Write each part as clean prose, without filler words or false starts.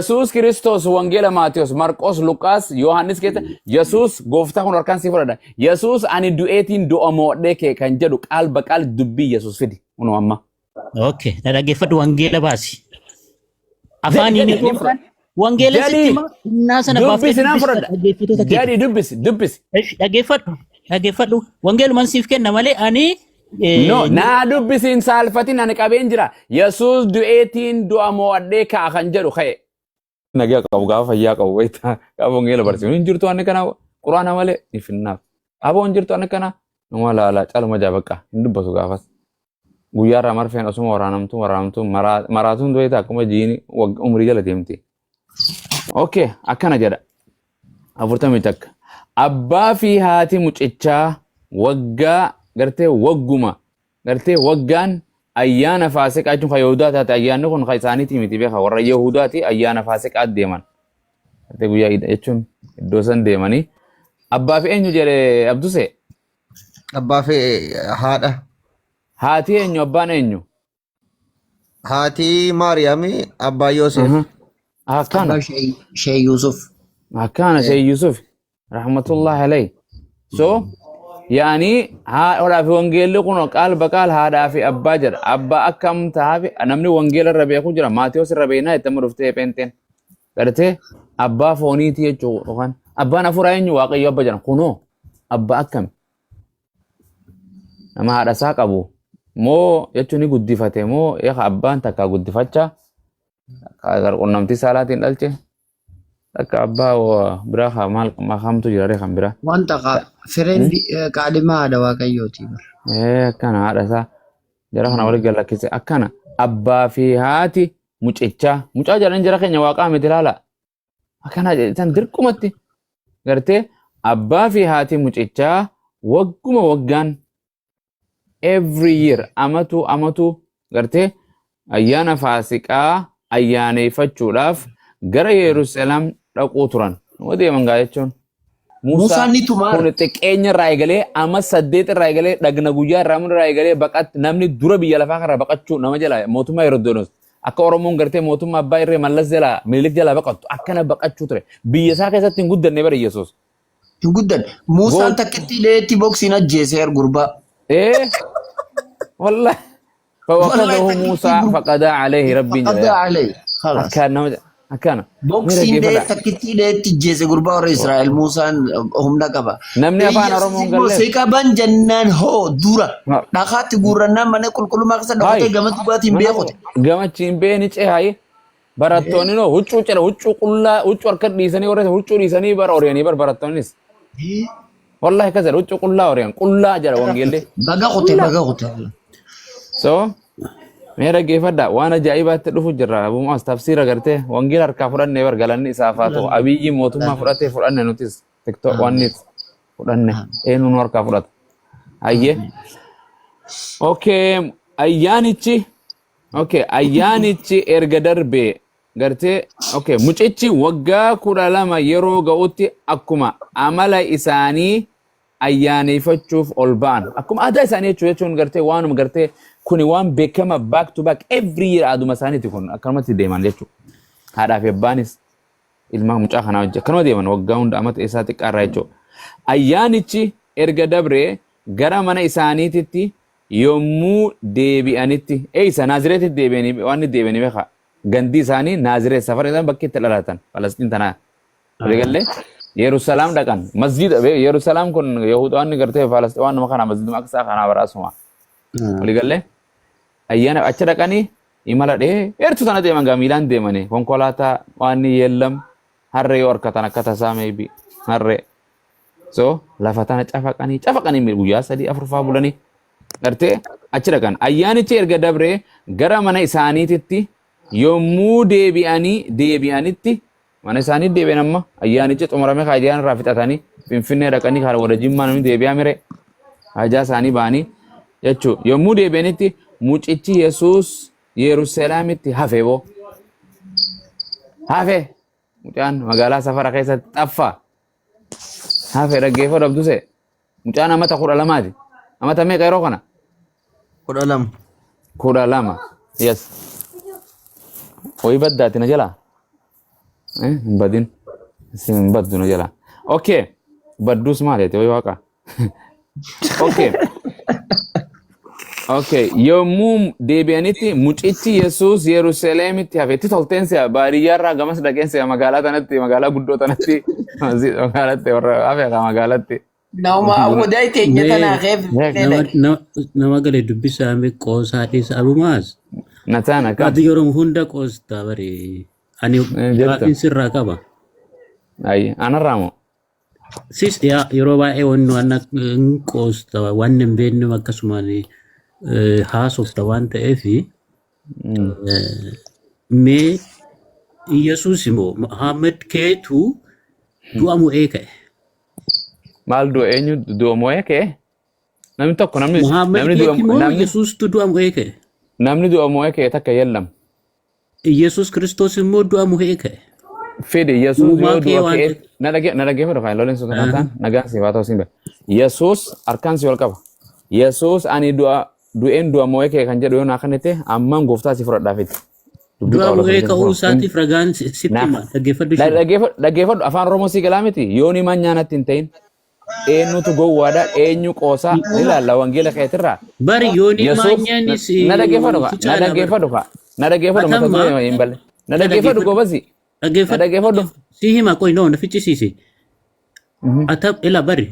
Yesuus Kiristoos Wangeela Maatiyos, Marqos, Luqaas, Yohaannis keessa Yesuus gooftaa kun harkaan sii fudhadha. Yesuus ani du'eetiin du'a mo'adhee kee kan jedhu qaal baqaal dubbii Yesuus fidi. Kunoo amma. Okay, na dhaggeeffadhu wangeela baasi. Jedhi Afaaniin jedhi ni otoo hin fudhadha. taane wangeela sitti Jedhi hima innaa sana baaftee dubbisi nan dubbista fudhadha. dhaggeeffattoota keetiif. Jedhi dubbisi dubbisi. Esh, dhaggeeffadhu dhaggeeffadhu wangeeluman siif kenna malee ani No, naa dubbisiin saalfatin ani qabeen jira. Yesuus du'eetiin du'a mo'adhee ka'a kan jedhu ka'e. Nagaa qabu gaafa fayyaa qabu wayita gaafa wangeela barsiisu hin jirtu ani kana quraana malee ni finnaaf. Aboo hin jirtu ani kana nama laala caluma jaa bakka hin dubbatu gaafas. Guyyaarraa marfeen osuma waraanamtu waraanamtu maraatuun du'eeta akkuma jiini umrii jala deemti. Okay, akkana jedha. 41. Abbaa fi haati mucichaa waggaa gartee wagguma gartee waggaan ayyaana faasiqaa jechuun kan Yihudaa taate ayyaanni kun kan isaaniitii miti beeka warra Yihudaati ayyaana faasiqaa deeman. Gartee guyyaa iida jechuun iddoo san deemanii abbaa fi eenyu jedhe Abdusee? Abbaa fi haadha. Haati eenyu abbaan eenyu? Haati Maariyaami abbaa Yoosef. Akkana. Abbaa Shee Yuusuf. Akkana Shee Yusuf rahmatullahi alayhi. So yaani haadhaa fi wangeelli kun qaal baqaal haadhaa fi abbaa jedha. Abbaa akkam ta'aa fi namni wangeela irra beeku jira. Maatiyos irra beeknaa itti amma dhuftee pheenxeen. Gartee abbaa fooniiti jechuudha yookaan abbaan hafuuraa eenyu waaqayyo abba jedha. Kunoo abbaa akkami? Nama haadha isaa qabu moo jechuun ni guddifate moo eega abbaan takka guddifachaa takka qunnamtii saalaatiin dhalche takka abbaa biraa haa maal kamtu jira ree kan biraa. Wanta fireen qaadhimaa haadha waaqayyooti. Ee akkana haadha isaa jara kana wali galakkise akkana abbaa fi haati mucichaa mucaa jedhan jara keenya waaqaa miti laala akkana jedhan dirqumatti gartee abbaa fi haati mucichaa wagguma waggaan every year amatu amatu gartee ayyaana faasiqaa ayyaaneeffachuudhaaf gara Yerusaalem dhaquu turan. Nama deeman gaa jechuun. Muusaan ni tumaa. Kun xiqqeenya irraa eegalee amma 8 irraa eegalee dhagna guyyaa irraa irraa eegalee baqat namni dura biyya lafaa kanarraa baqachuu nama jala mootummaa Herodonos akka Oromoon gartee mootummaa abbaa irree Mallas jalaa Minilik jalaa baqattu akkana baqachuu ture biyya isaa keessatti hin guddanne bara Yesuus. Hin guddanne. Muusaan takkitti leetti boksiin ajjeeseer gurbaa. Ee wallahi Wallahi فوكزه takkitti موسى gurbaa. فقضى عليه ربي Faqadaa جل alee. Khalaas. أكان نما أكان Boksiin dhee mira takkitti dheetti ajjeese gurbaa warra Israa'el Muusaan humna qaba. namni afaan Yesuus Oromoon immoo galleef si qaban jennaan hoo dura dhakaatti guurrannaan mana qulqullummaa keessa dhokatee Hai. gama dhugaatiin Mana beekute. gamachiin beeni cehayi barattoonni noo huccuu cira huccuu qullaa huccuu harka dhiisanii warra huccuu dhiisanii bara ori'anii bar barattoonnis wallahi akkas jedha huccuu qullaa ori'an qullaa jedha wangeelli Baga kute baga kute. So mee dhaggeeffadha waan ajaa'ibaatti dhufu jirra Abu Mu'aaz tafsiira gartee wangeela harkaa fudhannee bar galanni isaaf haa ta'u Abiyyi mootummaa fudhatee fudhanne nutis tiktok wanni fudhanne eenyu nu harkaa fudhata hayyee okay ayyaanichi okay ayyaanichi erga darbee gartee okay mucichi waggaa 12 yeroo ga'utti akkuma amala isaanii ayyaaneeffachuuf ol ba'an. Akkuma aadaa isaanii jechuun jechuun gartee waanuma gartee kuni waan beekama back to back every year aaduma isaaniiti kun akkanumatti deeman jechuudha. Haadhaa fi abbaanis ilma mucaa kanaa wajjin akkanuma deeman waggaa hunda amata isaa xiqqaarraa jechuudha. Ayyaanichi erga dabree gara mana isaaniititti yommuu deebi'anitti eessa Naazireetitti deebi'anii waan inni deebi'anii beekaa gandi isaanii Naazireet safara isaan bakki itti dhalatan Falastiin tanaa. Waliigallee Yerusalaam dhaqan masjida Yerusalaam kun Yahudoonni gartee Falastiin waan nama kana masjiduma akka isaa kanaa baraasuma. Waliigallee ayyaana achi dhaqanii imala dheertuu tana deeman gaa miilaan deemanii konkolaataa waan ni yeellam harree yoo harkatan akka tasaa maybe harree. So lafa tana cafaqanii cafaqanii guyyaa 3 4 faa bulanii gartee achi dhaqan. Ayyaanichi erga dabree gara mana isaaniititti yommuu deebi'anii deebi'anitti mana isaanii deebi'an amma ayyaanichi xumurame kaayyaa irraa fixatanii Finfinnee dhaqanii karaa warra Jimmaa namni deebi'aa mire hajaa isaanii ba'anii jechuu yommuu deebi'anitti mucichi Yesuus Yerusalaamitti hafe boo hafe mucaan magaalaa safara keessatti xaffaa hafe dhaggeeffadhu Abdusee mucaan amata 12ti amata meeqa yeroo kana? 12. 12 yes wayii baddaati na jalaa. Hin badin. Isin hin baddu na jala. Okay. Badduus maal jette wayi waaqa. Okay. Okay. Yommuu deebi'anitti mucichi Yesuus Yerusaalemitti hafe. Itti tolteen si'a baadiyyaarraa gamas dhaqeen si'a magaalaa tanatti magaalaa guddoo tanatti magaalatti warra hafe kaa magaalatti. Nauma awwadaa teenya Mee tanaa kee finfinnee nama dhaqe. nama nama gale dubbisaa mee qoosaa dhiisa abumaas. Nataan akkam. Ati yeroo hunda qoostaa bari. Ani Jirta. gaafiin sirraa qaba. Ayi anarraa moo? Sis yaa yeroo baay'ee wanni waan hin qoosta waan hin beekne akkasumaan haasofta waan ta'eef mee Yesuus immoo Muhammad keetu du'a mo'ee ka'e. Maal du'a eenyu du'a mo'ee ka'e? Namni tokko namni Muhammad namni du'a keeti moo namni Yesuustu du'a mo'ee ka'e? namni du'a mo'ee ka'e takka yellam. Yesuus Kiristoos immoo du'a mo'ee ka'e. Fide Yesuus Uumaa yoo kee du'a waan ka'e ta'e. na dhaggeeffadhu kan loleen sun kan ta'an nagaan si haa ta'u siin beeka. Yesuus harkaan si ol qaba. Yesuus ani du'a du'een du'a mo'ee ka'e kan jedhu yoo naa kennite ammaan gooftaa si fudhadhaa fide. Dubbii Du'a Phaawulos mo'ee wajjin ka'uu furu. isaatiif ragaan sitti hima. Dhaggeeffadhu ishee. Dhaggeeffadhu afaan Oromoo si galaa miti yoo ni manyaanatti hin ta'in eenyutu gowwaadha eenyu qoosaa ni ilaalla wangeela keetirraa. Bari yoonii Yesuus maanyaanis na dhaggeeffadhu si na caalaa bara. dhaggeeffadhu na dhaggeeffadhu mata Atamma duree hin balle na dhaggeeffadhu dhaggeeffadhu goobasi na dhaggeeffadhu dhaggeeffadhu. si hima qoy no na ficcisiisi. Atam ila bari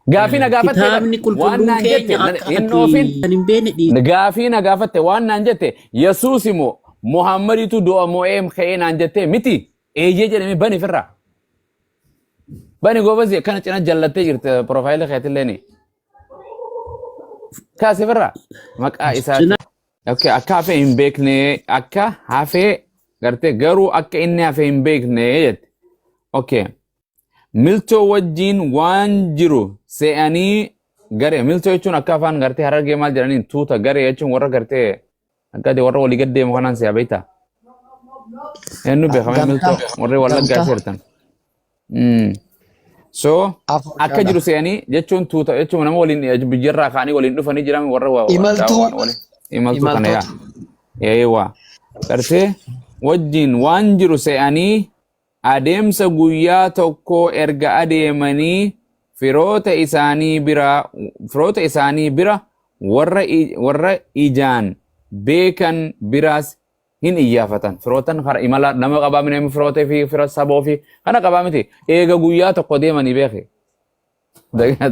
Gaafii na gaafatte bar kitaabni waan qulqulluun naan jette keenya akka hin ati dhoofin kan hin beekne dhiisi. gaafii na gaafatte waan naan jette Yesuus immoo Muhammaditu du'a mo'ee ka'ee naan jette miti eeyyee jedhame bani firraa. Bani goobasi akkana cina jallattee jirte piroofaayilii keetillee ni. Kaasi firraa maqaa isaati. Cina Okay, akka hafee hin beekne akka hafee gartee garuu akka inni hafee hin beekne jette. Okay. Miltoo wajjin waan jiru se'anii garee miltoo jechuun akka afaan gartee harargee maal jedhaniin tuuta garee jechuun warra gartee akka ati warra walii gad deemu kanaan si'a beektaa. Eenyu beekame Gamtaa. miltoo warri wallaggaa Gamtaa. seertan. So Afur akka caala. jiru se'anii jechuun tuuta jechuun nama waliin biyyarraa ka'anii waliin dhufanii jiran warra Imaltuu. waliin imaltuu kana yaa. Imaltoota. Eewwa. Gartee wajjin waan jiru se'anii adeemsa guyyaa tokkoo erga adeemanii firoota isaanii bira firoota isaanii bira warra warra ijaan beekan biraas hin iyyaafatan. Firootan kara imala nama qabaa miti firoota fi fira saboo fi kana qabaa miti eega guyyaa tokko deemanii beeke.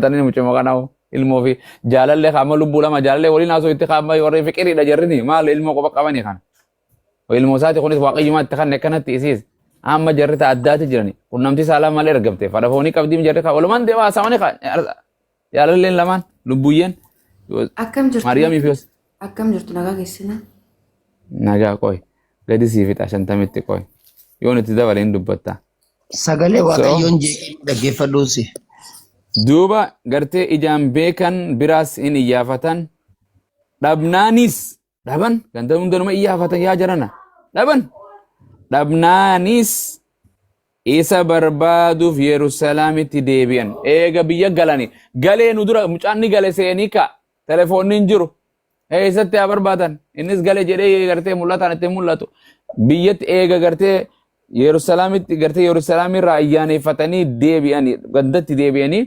Tani mucuma kanaa ilmoo fi jaalallee qaama lubbuu lama jaalallee waliin haasoo itti qaama warri fiqiriidha jarrini maal ilmoo qofa qabanii kana. Ilmoo isaati kunis waaqayyumaa itti kanne akkanatti isiis amma jarri ta addaati jirani qunnamtii saalaa malee ergamte fadha foonii qabdii jarri kaa walumaan deemaa haasawanii kaa jaalalleen lamaan lubbuyyeen Akkam jirtu? Maariyaamii fi Yoos Akkam jirtu nagaa keessana? nagaa qoy gadi sii fixa 50tti qoy yoon itti dabaleen dubbatta. Sagalee So waaqayyoon jeeqee dhaggeeffadhuusi. duuba gartee ijaan beekan biraas hin iyyaafatan dhabnaanis dhaban ganda hundanuma iyyaafatan yaa jarana dhaban dhabnaanis isa barbaaduuf Yerusaalemitti deebi'an. Eega biyya galani galee nu dura mucaan ni gale seenii ka telefoonni hin jiru. Eessatti haa barbaadan innis gale jedhee gartee mul'ataan itti mul'atu. Biyyatti eega gartee Yerusaalemitti gartee Yerusaalemirraa ayyaaneffatanii deebi'anii gandatti deebi'anii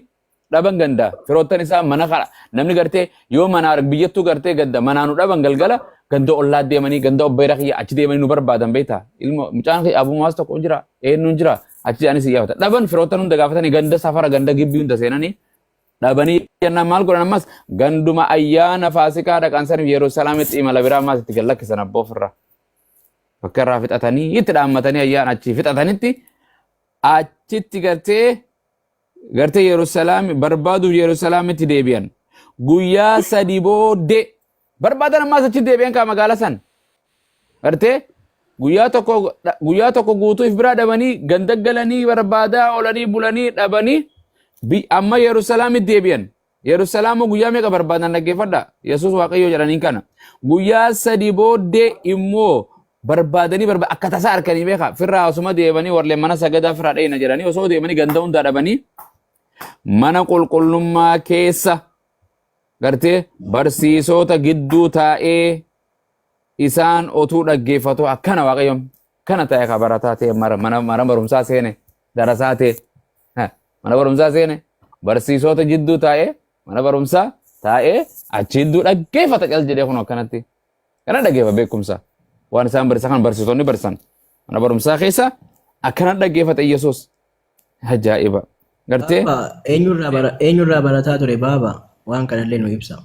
dhaban ganda firoottan isaa mana kana namni gartee yoo mana biyyattuu gartee ganda manaa nu dhaban galgala ganda ollaa deemanii ganda obbeera kiyya achi deemanii nu barbaadan beektaa ilmo mucaan kiyya abumaas tokko hin jira eenyu hin jira achi anis iyyaafata dhaban firoottan hunda gaafatanii ganda safara ganda gibbii hunda seenanii dhabanii jennaan maal godhan ammas ganduma ayyaana faasikaa dhaqan saniif Yerusaalemitti imala biraa ammas itti gad lakkisan abboo ofirraa bakka irraa fixatanii itti dhaammatanii ayyaana achii fixatanitti achitti gartee Yerusaalem barbaaduuf Yerusaalemitti deebi'an. Guyyaa 3 booddee barbaadan ammaas achi deebi'an kaa magaala san. Gartee guyyaa tokko guutuu if biraa dhabanii ganda galanii barbaadaa oolanii bulanii dhabanii amma Yerusaalemitti deebi'an. Yerusaalem guyyaa meeqa barbaadan dhaggeeffadha. Yesuus Waaqayyo jedhaniin kana. Guyyaa 3 booddee immoo barbaadanii akka tasaa harkanii beeka. Firraa osuma deemanii warreen mana sagadaa firraa dheeyna jedhanii osoo deemanii ganda hundaa dhabanii mana qulqullummaa keessa gartee barsiisota gidduu taa'ee isaan otuu dhaggeeffatu akkana Waaqayyoon. Akkana ta'e ka barataa ta'e mara mana mana barumsaa seene darasaa ta'e mana barumsaa seene barsiisota jidduu taa'ee mana barumsaa taa'ee achi jidduu dhaggeeffata cal jedhee kun akkanatti. Kana dhaggeeffa beekumsa. Waan isaan barsiisan kan barsiisonni barsiisan mana barumsaa keessa akkana dhaggeeffata Yesuus. Ajaa'iba. Gartee? Baaba eenyurraa barataa ture baaba waan kanallee nu ibsa.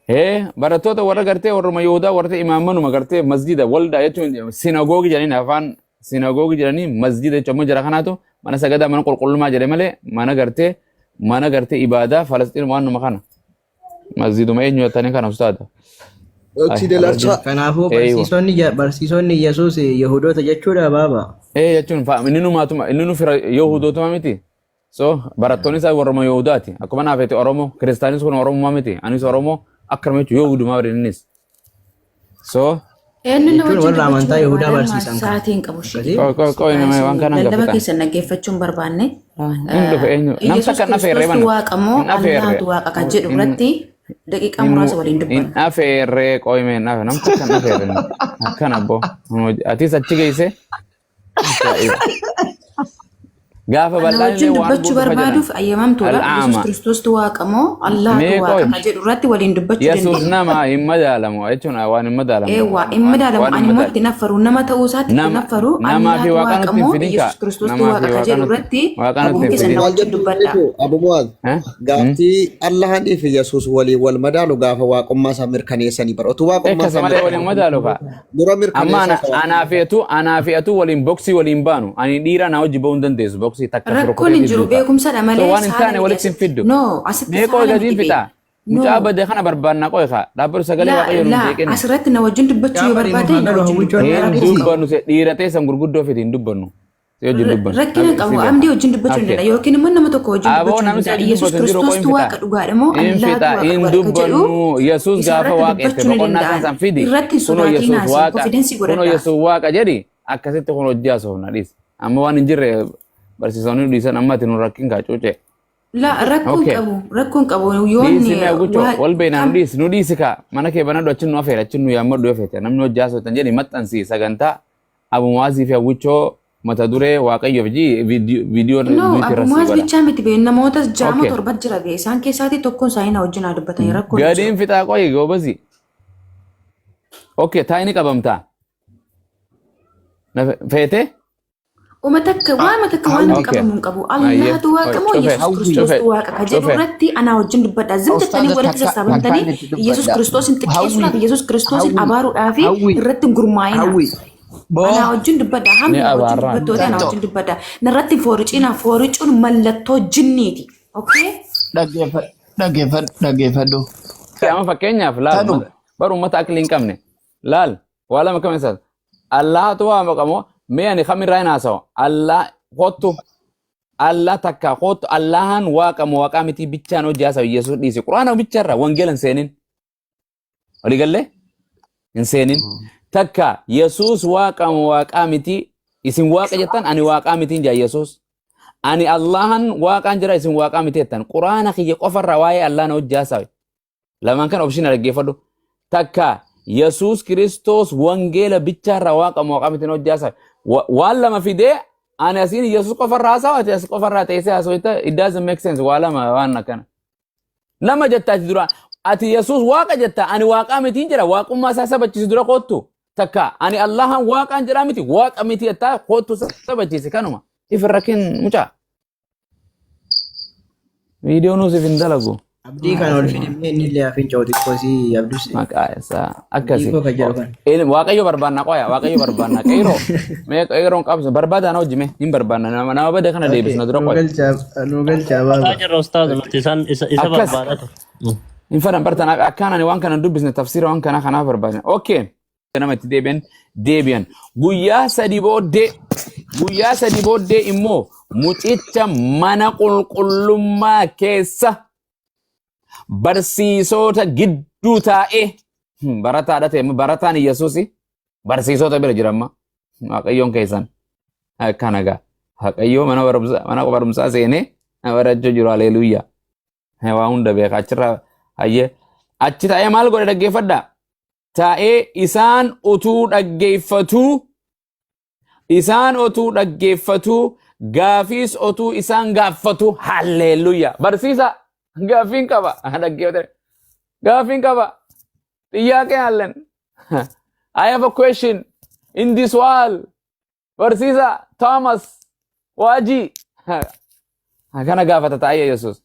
Ee, barattoota warra gartee warruma Yihudaa warra imaammanuma gartee masjida waldaa jechuun sinagoogi jedhanii, afaan sinagoogi jedhanii masjida jechuun ammoo jara kanaatu mana sagadaa, mana qulqullummaa jedhe malee mana gartee ibaadaa Falastiin waanuma kana masjiduma eenyu jettanii kana ustaada. Ochi delarcha. Kanaafuu Eeywa. barsiisonni Yesuus Yihudoota jechuudha baaba. Ee, jechuun inni numaatuma inni nu fira Yihudootuma miti. So barattoonni isaa warruma Yihudaati. Akkuma naaf jette Oromoo kiristaanis kun Oromoo miti. Anis Oromoo akkanuma jechuun Yihudumaa waliin innis. So Eenyu na Jechuun wajjin warra amantaa dubbachuu Yihudaa barbaadan barsiisan kana. sa'aatii hin qabu ishee. Akkasii? Qoy qoy qoy, nama waan kana Lallaba hangafatan. keessan dhaggeeffachuu hin barbaanne. Hin dhufe eenyu? Nam Yesuus takka hin afeerre Kiristoos mana. waaqa moo Hin afeerre. Allaatu waaqa kan jedhu irratti daqiiqaa muraasa waliin Hin dubbanna. afeerre, qoy mee hin afeerre. Nam takka hin afeerre. Akkana abbo. Atis achi geesse. Ajaa'iba. Gaafa Ana bal'aan wajjin illee waan dubbachuu guutufa jedhan. barbaaduuf ayyamamtuudha. Yesuus Al'aama. Kiristoostu waaqa moo Allaatu Mee waaqa qoy. kan jedhu irratti waliin dubbachuu Yesuus dandeenya. nama hin madaalamu jechuun waan hin madaalamu. Eewwa, hin madaalamu. Waan Ani hin immoo itti naffaru nama ta'uu isaatti itti Nama naffaru namaa fi Allaatu waaqa waaqa nutti hin moo fidin kaa. Yesuus Kiristoostu Namaa waaqa fi kan waaqa jedhu nutti irratti waaqa nutti abbaan hin keessan fidin. na Maal wajjin jettu dubbadha. beektu Abu Mu'aaz? Eh? Gaaftii Allahanii fi Yesuus waliin wal madaalu gaafa waaqummaa isaa mirkaneessanii bara. Otuu waaqummaa Ekkasa isaa malee waliin madaalu kaa. dura Amma mirkaneessaa qaba. anaa fi atu anaa fi atu waliin boksii waliin baanu. Ani dhiira na hojii ba'uu hin dandeessu boksii takka Rakkoon hin rukuteetii jiru, duuta. beekumsadha So malee waan hin saala taane miti walitti hin asitti. fiddu. No, asitti Mee qoy saala gadiin miti fixa. bee. No. Mucaa bade kana barbaanna qoy kaa. Dhaabbatu sagalee Laa Waaqayyoon hin laa, jeeqin. asirratti na wajjin dubbachuu yoo Gaafa barbaade nu na haa galu wajjin hawwichoon dubbadha. Hin Rakkoo hin qabu. dubbannu dhiira teessan gurguddoo fiti hin dubbannu. Si wajjin dubbannu. Rakkina Si qabu beeka. amdii wajjin dubbachuu hin Okay. danda'a yookiin immoo nama tokko wajjin Aboo dubbachuu hin namni si danda'a. wajjin Yesuus dubbatu hin jiru qoy Kiristoostu hin waaqa fixa. dhugaadha moo Hin Allaatu fixa waaqa hin dhugaadha kan jedhu dubbannu. Yesuus isa gaafa irratti waaqesse dubbachuu ni boqonnaa isaa danda'an. san fidi. Irratti hin Kunoo sodaatinaa Yesuus isin waaqa. confidence Kunoo godhadhaa. Yesuus waaqa jedhi akkasitti kun hojii haasofna dhiis. Amma waan hin jirre barsiisonni dhiisan amma ati nu rakkin kaa cuucee. La, rakkoon Okay. qabu, rakkoon qabu yoon Dhiisi mee guchoo waa wal beeknaa nu kam dhiisi, nu dhiisi kaa, mana kee banadhu, achi nu afeera, achi nu yaammadhu yoo feete namni hojii haasoftan jedhi maxxansi sagantaa Abu Muwaazii fi Hawwichoo mata duree Waaqayyoof ji viidiyoo No, nuti Abu irra sii Muwaaz godha. bichaa miti bee, namoota jaama Okay. torba jira bee, isaan keessaatii tokkoon isaanii na wajjin haa dubbatanii, rakkoon hin jiru. Gadiin fixaa qoyi goobasi. Okay, taa'ini qabamtaa. Na feete? Uma takka waama takka waan hin Okay. qabamu hin qabu. Ayyee. Allaatu waaqa moo Cufe. Yesuus Cufe. Kiristoostu waaqa ka jedhu Cufe. irratti anaa wajjin dubbadha. Zim jettanii Ustaaza walitti takka sassaabamtanii takkaan itti Yesuus dubbadha. Kiristoosin xiqqeessuudhaaf Hawwi Yesuus Kiristoosin hawwi abaaruudhaaf hawwi irratti hin gurmaa'ina. hawwi boo Anaa wajjin dubbadha. Hammi Ni na wajjin abaarraan. dubbattoota anaa Tattoo wajjin dubbadha. Narratti hin fooriciinaa, fooricuun mallattoo jinniiti. Okay? Dhaggeeffadhu dhaggeeffadhu dhaggeeffadhu. Amma fakkeenyaaf laal Tanu bar uummata akli hin qabne laal waa lama kam isaas Allaatu waa maqamoo mee ani kamirraa hin haasawa Allah kottu Allah takka kottu Allahan waaqa moo waaqaa miti bichaan hojii haasawa Yesuus dhiise Quraana bicharra wangeela hin seenin walii gallee hin seenin takka Yesuus waaqa moo waaqaa miti isin waaqa jettan ani waaqaa mitiin jaa Yesuus ani Allahan waaqaan jira isin waaqaa miti jettan Quraana kiyya qofarraa waa'ee Allah na hojii haasawe lamaan kan option dhaggeeffadhu takka Yesuus Kiristoos wangeela bichaarraa waaqa moo waaqaa miti hojii haasawe waan lama fidee ani asiin Yesuus qofarraa haasawa ati as qofarraa teessee haasawita. It doesn't make sense. Waa lama waan akkana nama jetta ati dura ati Yesuus waaqa jetta ani waaqaa mitiin jira waaqummaa isaa sabachiisi dura koottu takka ani Allahan waaqaan jedhaa miti waaqa miti jettaa koottu sabachiisi kanuma if rakkin mucaa viidiyoo nuus if hin dalagu. Abdii kana ol fidimee inni illee hafin ce'u xiqqoo si abdus. Maqaa isaa Abdii akkasi. koo kan jedhu kana. Waaqayyo barbaanna qoya, Waaqayyo barbaanna qeyroo mee qeyroon qabsa barbaada na hojii mee hin barbaanna nama nama bade kana Okay, deebisna dura nu qoya. galchaa nu galchaa Mataa baaba. jirra ustaaz nuti isaan isa Akkas. barbaadaa ture. Hin fedhan bartan akkaan ani waan kana hin dubbisne tafsiira waan kanaa kanaaf barbaadne. Okay. Nama itti deebi'an deebi'an. Guyyaa 3 booddee immoo mucicha mana qulqullummaa keessa barsiisota gidduu taa'ee barataadha ta'e barataan Yesuusi barsiisota bira jira amma Waaqayyoon keessan akkana gaa Waaqayyoo mana barumsaa seenee barachuu jiru haleluuyaa waa hunda beeka achirraa hayyee achi taa'ee maal godhe dhaggeeffadhaa taa'ee isaan utuu dhaggeeffatuu. Isaan otuu dhaggeeffatuu, gaafiis otuu isaan gaaffatu. Halleeluyyaa. Barsiisa, gaaffiin qaba. Dhaggeeffate. Gaaffiin qaba. ጥያቄ አለን. I have a question in this world. Barsiisa Thomas Waajii. Kana gaafata taa'ee Yesuus.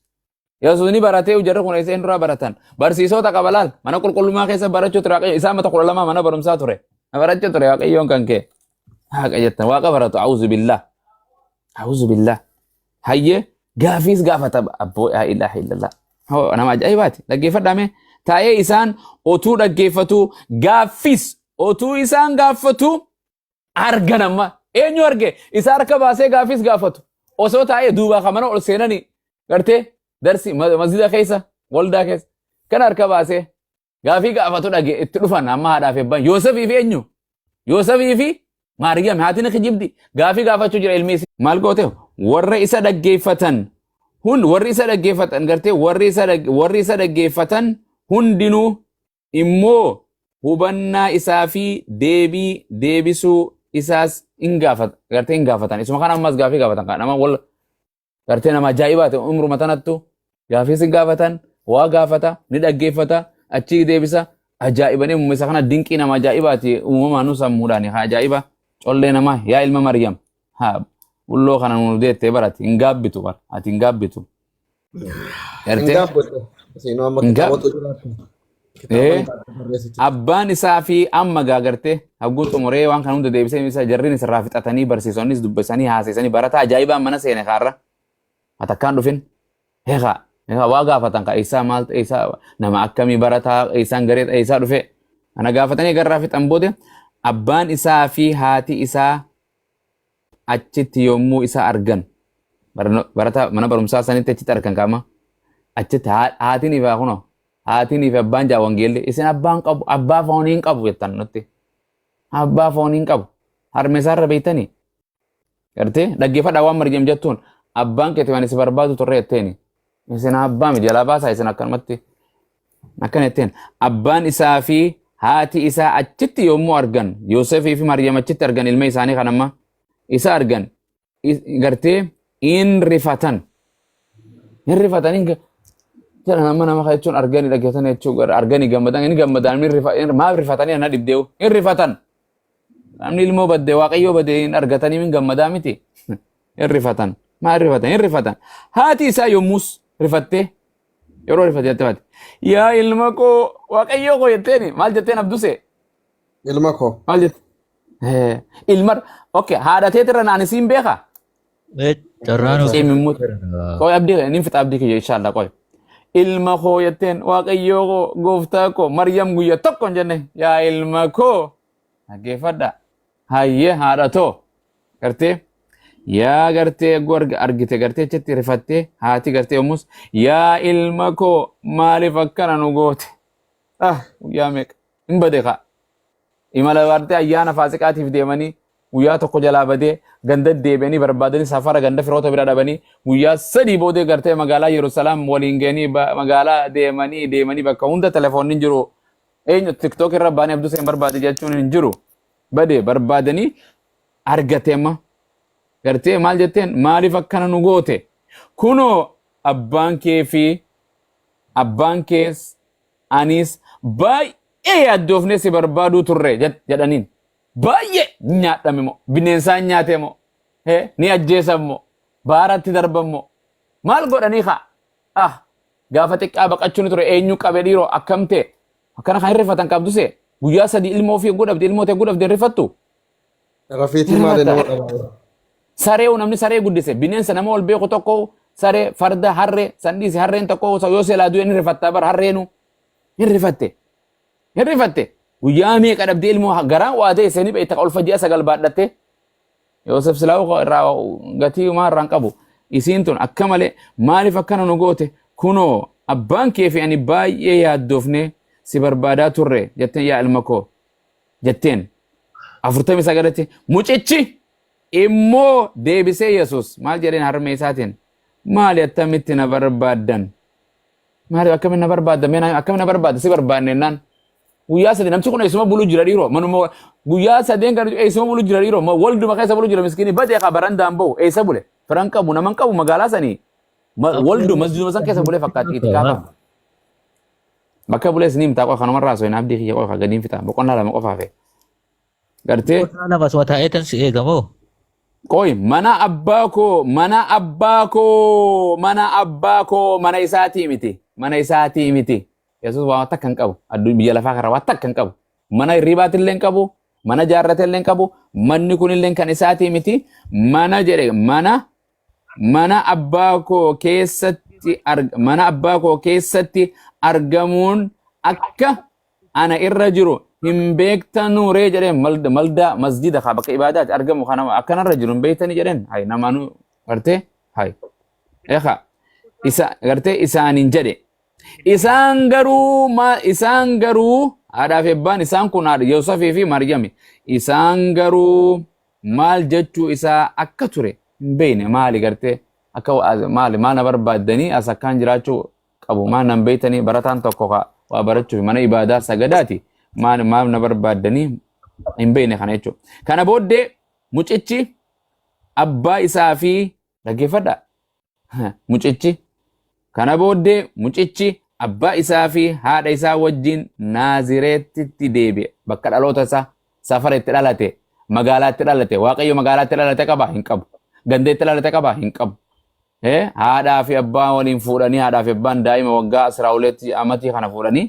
Yesuus ni baratee, jarri kun isa duraa baratan. Barsiisota qaba laal. Mana qulqullummaa keessa barachuu ture Waaqayyo. Isaan mata 12 mana barumsaa ture. Barachuu ture Waaqayyoon kan kee. Haqa jettan Waaqa baratu, أعوذ بالله. أعوذ بالله. Hayyee, gaafiis gaafata abboo, لا إله إلا الله. Hoo, nama ajaa'ibaati. Dhaggeeffadhaa mee. Taa'ee isaan otuu dhaggeeffatu, gaaffiis otuu isaan gaafatu argan amma. Eenyu arge? Isa harka baasee gaaffiis gaafatu. Osoo taa'ee duubaa kan mana ol seenanii gartee darsi masjida keessa, waldaa keessa kan harka baasee gaafii gaafatu dhage itti dhufan amma haadhaaf eebban Yoosefii fi eenyu? Yoosefii fi Maariyaam. Haati ni kijibdi, gaafii gaafachuu jira ilmi isii. Maal goote? Warra isa dhaggeeffatan hun warri isa dhaggeeffatan gartee warri isa dhaggeeffatan hundinuu immoo hubannaa isaa fi deebii deebisuu isaas hin gaafatan, gartee hin gaafatan. Isuma kana ammas gaafii gaafatan, kan nama wal gartee nama ajaa'ibaati. Umruma tanattu gaafiis hin gaafatan, waa gaafata, ni dhaggeeffata, achii deebisa. Ajaa'ibanii uumama isa kana, dinqii nama ajaa'ibaati. Uumamaan nu sammuudhaan haa ajaa'iba collee namaa. Yaa ilma Maryam, haa bulloo kana nu deettee barati hin gaabbitu, bara ati hin gaabbitu. Hin Gartee gaabbote. Isinuu amma hin kitaabota jiraatu. Kitaabota barreessitu. Abbaan isaa fi amma gaa gartee hagguu xumuree waan kana hunda deebisee isa jarriin isarraa fixatanii, barsiisonnis dubbisanii haasisanii, barataa ajaa'ibaan mana seene kaarra atakkaan dhufin. Heekaa heekaa, waa gaafatan ka isaa maal, isaa nama akkamii, barataa isaan garee isaa dhufe ana gaafatanii garraa fixan booda, abbaan isaa fi haati isaa achitti yommuu isa argan, barataa mana barumsaa sanitti achitti argan, kaama achitti haatiin fi kunoo haatiin fi abbaan jaa wangeelli isin abbaan qabu, abbaa foonii hin qabu jettan, nutti abbaa foonii hin qabu. Harme isaarra beektanii gartee dhaggeeffadhaa waan Maryam jettuun, abbaan keeti waan isin barbaadu turre jetteeni. Isin abbaa miti, jalaa baasaa isin akkanumatti akkana jetteen. Abbaan isaa fi haati isaa achitti yommuu argan, Yoosefii fi Maryam achitti argan ilma isaanii kan amma isa argan, gartee in rifatan, hin rifatan, hin jedhan. Amma nama kana jechuun arganii dhaggeeffatan jechuun arganii gammadan, hin gammadan, maaf rifatanii? Ana dhibdeewu hin rifatan. Namni ilmoo badde, Waaqayyoo badde hin argatanii hin gammadaa miti. Hin rifatan. Maal rifatan? Hin rifatan. Haati isaa yommus rifattee, yeroo rifate jettee baate, "Yaa ilma koo, Waaqayyoo koo," jetteeni. Maal jetteen, Abdusee? Ilma koo. Maal jette? Ilma, okay, haadha teetirra naan isiin beekaa? Carraan Cimimmu. Qoy abdii, nin fixa abdii kiyya inshallah, qoy. Ilma koo jetteen, Waaqayyoo koo, gooftaa koo. Maryam guyya tokko hin jenne yaa ilma koo. Dhaggeeffadha. Hayyee, haadha too. Gartee yaa gartee eeguu argite gartee achitti rifattee haati gartee yommus, "Yaa ilma koo, maaliif akkana nu goote?" Ah, guyyaa meeqa hin bade kaa. Imala gartee ayyaana Faasiqaatiif deemanii guyyaa tokko jalaa badee, ganda deebi'anii barbaadanii, safara ganda firoota bira dhabanii, guyyaa 3 boodee gartee magaalaa Yerusalaam waliin ga'anii, magaalaa deemanii deemanii bakka hunda telefoonni hin jiru. Eenyu TikTok irra baanii Abduu Seen barbaade jechuun hin jiru. Badee barbaadanii argate amma. Gartee maal jetteen? "Maaliif akkana nu goote? Kunoo abbaan kee fi abbaan kees anis baay'ee yaaddoofnee si barbaaduu turre," jedhaniin. Baay'ee nyaadhame moo, bineensaan nyaate moo, ni ajjeesan moo, baaratti darban moo, maal godhanii kaa? Ah, gaafa xiqqaa baqachuun ture, eenyu qabe dhiiroo, akkam ta'e? Akkana kan hirrifatan qabduse guyyaa 3 ilmoo ofii godhabde, ilmoo ta'e godhabde hin rifattu. Rafiitii maali nama dhabaa? Saree, namni saree guddise, bineensa nama ol beeku tokko, saree, farda, harree san dhiise, harreen tokko yoo seelaa du'e ni rifattaa bara, harreenu hin rifatte, hin rifatte. Guyyaa meeqa dhabdee ilmoo garaan waa ta'e seenii beekta, ulfa ji'a 9 baadhatte. Yoosef silaa irraa gatii maa irraan qabu. Isiin tun akka malee, "Maaliif akkana nu goote? Kunoo abbaan kee fi ani baay'ee yaaddoofne si barbaadaa turre," jetteen. "Yaa ilma koo," jetteen. 49tti mucichi immoo deebisee Yesus maal jedheen harmee isaatiin? "Maali, attamitti na barbaaddan? Maali, akkamitti na barbaaddan? Mee akkamitti na barbaadda? Si barbaanne jennaan." Guyyaa 3 namchi kun eessuma bulu jira dhiiroo manuma guyyaa sadeen kan eessuma bulu jira dhiiroo walduma keessa bulu jira miskiini badee kaa barandaan bahu eessa bule firan qabu naman qabu magaalaa sanii waldu masjiduma san keessa bulee fakkaatti itikaafa. Bakka bulees ni himtaa qofa kanumarraa osoo hin abdii kiyya qofa gadiin fixa boqonnaa 2 qofaaf. Gartee Boqonnaa 2 asuma taa'eetan si eegamoo? Qoy mana abbaa koo mana abbaa koo mana abbaa koo mana isaatii miti mana isaatii miti Yesuus waan takka hin qabu addunyaa biyya lafaa kana waan takka hin qabu mana hirribaatillee hin qabu mana jaarratellee hin qabu manni kunillee kan isaatii miti mana jedhe mana mana abbaa koo keessatti mana abbaa koo keessatti argamuun akka ana irra jiru hin beektanuu ree jedheen maldaa masjida kaa bakka ibaadaati argamu kana akkanarra jiru hin beektanii jedheen hay namaanuu gartee hay ekaa isa gartee isaaniin jedhe isaan garuu ma isaan garuu haadhaa fi abbaan isaan kun haadha Yoosefii fi Maryami isaan garuu maal jechuu isaa akka ture hin beekne maali gartee akka maali maal na barbaaddanii as akkaan jiraachuu qabu maal nan beektanii barataan tokko ka waa barachuuf mana ibaadaa sagadaati maal maal na barbaaddanii hin beekne kana jechuudha. Kana booddee mucichi abbaa isaa fi dhaggeeffadha mucichi kana booddee mucichi abbaa isaa fi haadha isaa wajjin Naazireetitti deebi'e bakka dhaloota isaa safara itti dhalate magaalaa itti dhalate waaqayyo magaalaa itti dhalate qaba hin qabu ganda itti dhalate qaba hin qabu haadhaa fi abbaa waliin fuudhanii haadhaa fi abbaan daa'ima waggaa asiraahuleetti amatii kana fuudhanii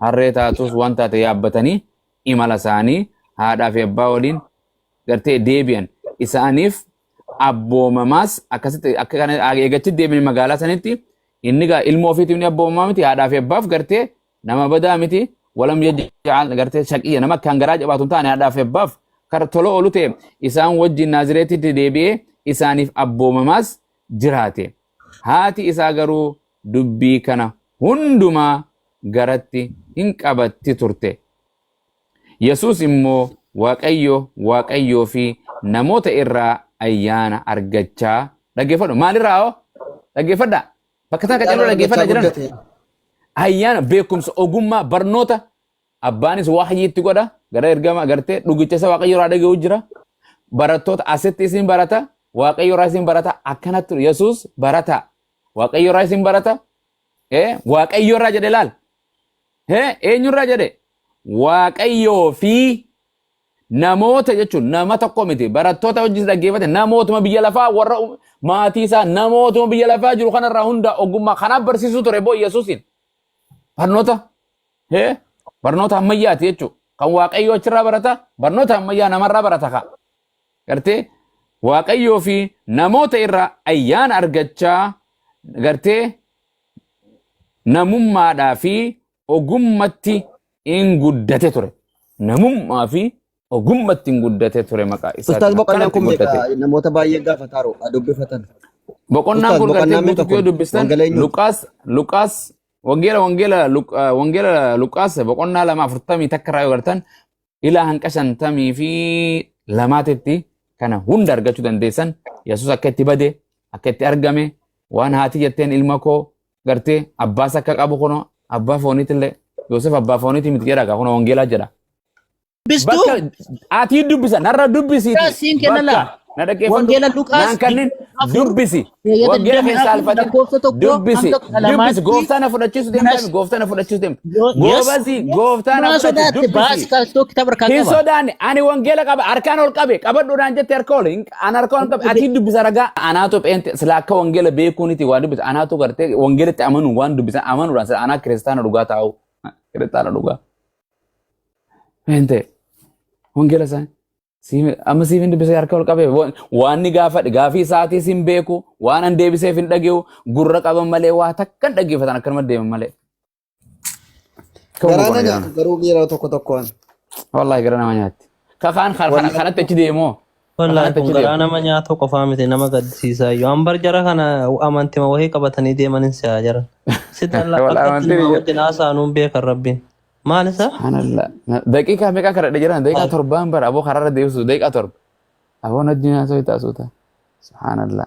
harree taatus waan taate yaabbatanii imala isaanii haadhaa fi abbaa waliin gartee deebi'an isaaniif abboomamaas akkasitti akka kana eegachi deebiin magaalaa sanitti inni gaa ilmoo ofiitiif ni abboomamaa miti haadhaa fi abbaaf gartee nama badaa miti walam yaj'al gartee shaqiyya nama akkaan garaa jabaatu hin taane haadhaa fi abbaaf kara tola oolu ta'e isaan wajjin Naazireetitti deebi'ee isaaniif abboomamaas jiraate. Haati isaa garuu dubbii kana hundumaa garatti hin qabatti turte. Yesuus immoo Waaqayyo Waaqayyoo fi namoota irraa ayyaana argachaa dhaggeeffadhu. Maalirraa hoo? Dhaggeeffadhaa. Bakka tana qacarroo Ayyaana dhaggeeffadha argachaa jiran. guddate. Ayyaana beekumsa ogummaa barnoota abbaanis wahyii itti godha gara ergama gartee dhugicha isa waaqayyo irraa dhaga'u jira. Barattoota asitti isin barata waaqayyo irraa isin barata akkanatti Yesuus barata waaqayyo irraa isin barata waaqayyo irraa jedhe laal eenyurraa jedhe waaqayyoo fi namoota jechuun nama tokko miti barattoota hojii dhaggeeffate namootuma biyya lafaa warra maatii isaa namootuma biyya lafaa jiru kanarraa hunda ogummaa kanaaf barsiisuu ture boo Yesuusiin barnoota barnoota ammayyaati jechuun kan waaqayyoo achirraa barata barnoota ammayyaa namarraa barata ka gartee waaqayyoo fi namoota irraa ayyaana argachaa gartee namummaadhaa fi ogummatti in guddate ture. Namummaa fi ogummatti in guddate ture maqaa Ustaaz isaatiin boqonnaan akkanatti kun guddate. meeqa namoota baay'ee gaafataaru dubbifatan. Boqonnaan Ustaaz kun gartee boqonnaan meeqa guutuutti yoo kun? dubbistan Wangeela eenyuuti? Luqaas Luqaas wangeela wangeela wangeela Luqaas boqonnaa 2 41 irraa yoo gartan ilaa hanqa 52titti kana hunda argachuu dandeessan Yesuus akka itti bade akka itti argame waan haati jetteen ilma koo gartee abbaas akka qabu kuno abbaa fooniitillee Yoosef abbaa fooniitii miti jedha kuno wangeelaa jedha. Dubbistuu? Bakka ati dubbisa narra dubbisiiti. Siin kenna laa. Bakka na dhaggeeffadhu. Wangeela Luqaas Naan kanneen 24 dubbisi. keeyyata Wangeela 24 keessa alfatin lakkoofsa 1 dubbisi. hanga kudha Dubbisi. lamaatti Gooftaa na fudhachiisu deemta kanas gooftaa na fudhachiisu deemta. yes Goobasi gooftaa na maa fudhachiisu sodaatte baasi dubbisi. kaastoo kitaaba harkaa Hin qaba. sodaanne ani wangeela qaba harkaan ol qabe qabadhuudhaan jette harka ol an harka ol qabe ati dubbisa ragaa anaatu pheente sila akka wangeela beekuuniti waan dubbisa anaatu gartee wangeelatti amanuun waan dubbisa amanuudhaan sila anaa kiristaana dhugaa taa'u kiristaana dhugaa. Pheente wangeela isaanii. Amma siif hin dubbisee harka ol qabee waan ni gaafadhe gaafii isaatiis hin beeku waan an deebiseef hin dhage'u gurra qaban malee waa takka hin dhaggeeffatan akkanuma deeman malee. Garaa na nyaatu garuu yeroo tokko tokkoon. Wallahi gara nama nyaatti. Kakaan Wallahi kanatti achi deemoo. Wallahi Kanatti kun achi garaa deemu. nama nyaatu qofaa miti nama gaddisiisaa iyyuu. An bar jara kana amantima wahii qabatanii deeman hin se'aa jara. Sitti alla Wallahi akkatti amantiin namaa ija. wajjin haasa'anuun beekan rabbiin. Maal isa? Subhanallah. Daqiiqaa meeqa kadhadhe jiran daqiiqaa 7n bara aboo karaarra deebisu daqiiqaa 7. Aboon addunyaa soitaa suuta. Subhanallah.